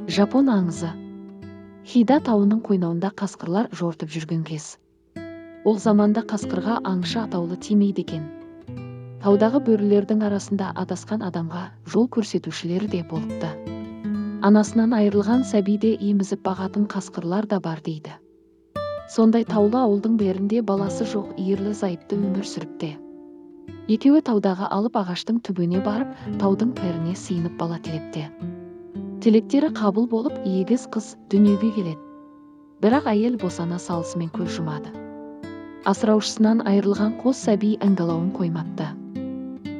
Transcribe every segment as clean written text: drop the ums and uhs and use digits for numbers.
Жапон аңызы. Хида тауының қойнауында қасқырлар жортып жүрген кез. Ол заманда қасқырға аңшы атаулы тимейді екен. Таудағы бөрілердің арасында адасқан адамға жол көрсетушілер де болыпты. Анасынан айырылған сәбиді емізіп бағатын қасқырлар да бар дейді. Сондай таулы ауылдың берінде баласы жоқ ерлі-зайыпты өмір сүріпті. Екеуі таудағы алып ағаштың түбіне барып, таудың пәріне сыйынып бала тілепті. Тілектері қабыл болып, егіз қыз дүниеге келеді. Бірақ әйел босана салысымен көз жұмады. Асыраушысынан айырылған қос сәби іңгәлауын қоймапты.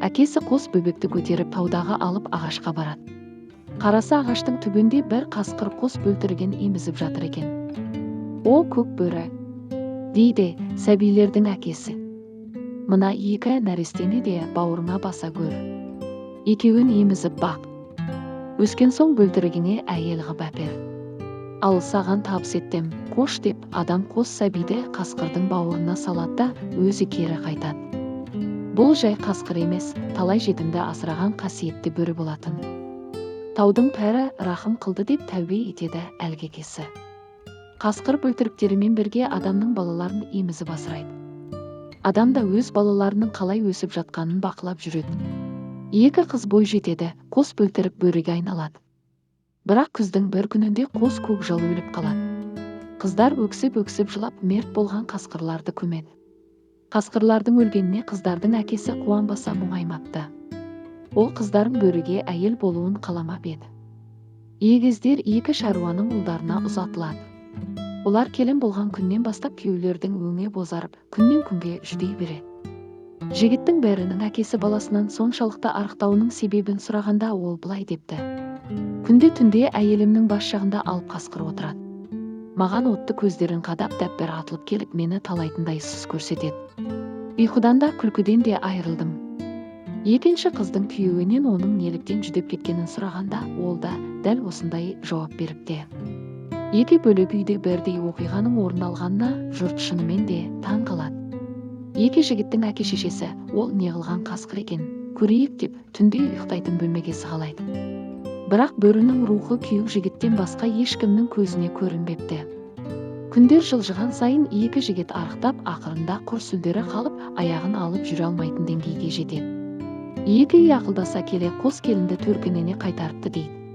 Әкесі қос бөбекті көтеріп таудағы алып ағашқа барады. Қараса, ағаштың түбінде бір қасқыр қос бөлтірігін емізіп жатыр екен. «О, көк бөрі, – дейді сәбилердің әкесі, – мына екі нәрестені де бауырыңа баса көр. Екеуін емізіп бақ. Өскен соң бөлтірігіңе әйел ғып әпер. Ал саған табыс еттем, қош», – деп адам қос сәбиді қасқырдың бауырына салады да, өзі кері қайтады. Бұл жай қасқыр емес, талай жетімді асыраған қасиетті бөрі болатын. Таудың пәрі рахым қылды, деп тәубе етеді әлгі әкесі. Қасқыр бөлтіріктерімен бірге адамның балаларын емізіп асырайды. Адам да өз балаларының қалай өсіп жатқанын бақылап жүреді. Екі қыз бой жетеді, қос бөлтірік бөріге айналады. Бірақ күздің бір күнінде қос көкжал өліп қалады. Қыздар өксіп-өксіп жылап, мерт болған қасқырларды көмеді. Қасқырлардың өлгеніне қыздардың әкесі қуанбаса, мұңаймапты. Ол қыздарын бөріге әйел болуын қаламап еді. Егіздер екі шаруаның ұлдарына ұзатылады. Олар келін болған күннен бастап күйеулердің өңі бозарып, күннен күнге жүдей береді. Жігіттің бірінің әкесі баласынан соншалықты арықтауының себебін сұрағанда, ол былай депті: «Күнде түнде әйелімнің бас жағында алып қасқыр отырады. Маған отты көздерін қадап, дәп бір атылып келіп, мені талайтындай сұс көрсетеді. Ұйқыдан да, күлкіден де айырылдым». Екінші қыздың күйеуінен оның неліктен жүдеп кеткенін сұрағанда, ол да дәл осындай жауап беріпті. Екі бөлек үйде бірдей оқиғаның орын алғанына жұрт шынымен де таң қалады. Екі жігіттің әке шешесі «Ол неғылған қасқыр екен, көрейік» деп, түнде ұйықтайтын бөлмеге сығалайды. Бірақ бөрінің рухы күйеу жігіттен басқа ешкімнің көзіне көрінбепті. Күндер жылжыған сайын екі жігіт арықтап, ақырында құр сүлдері қалып, аяғын алып жүре алмайтын деңгейге жетеді. Екі үй ақылдаса келе, қос келінді төркініне қайтарыпты дейді.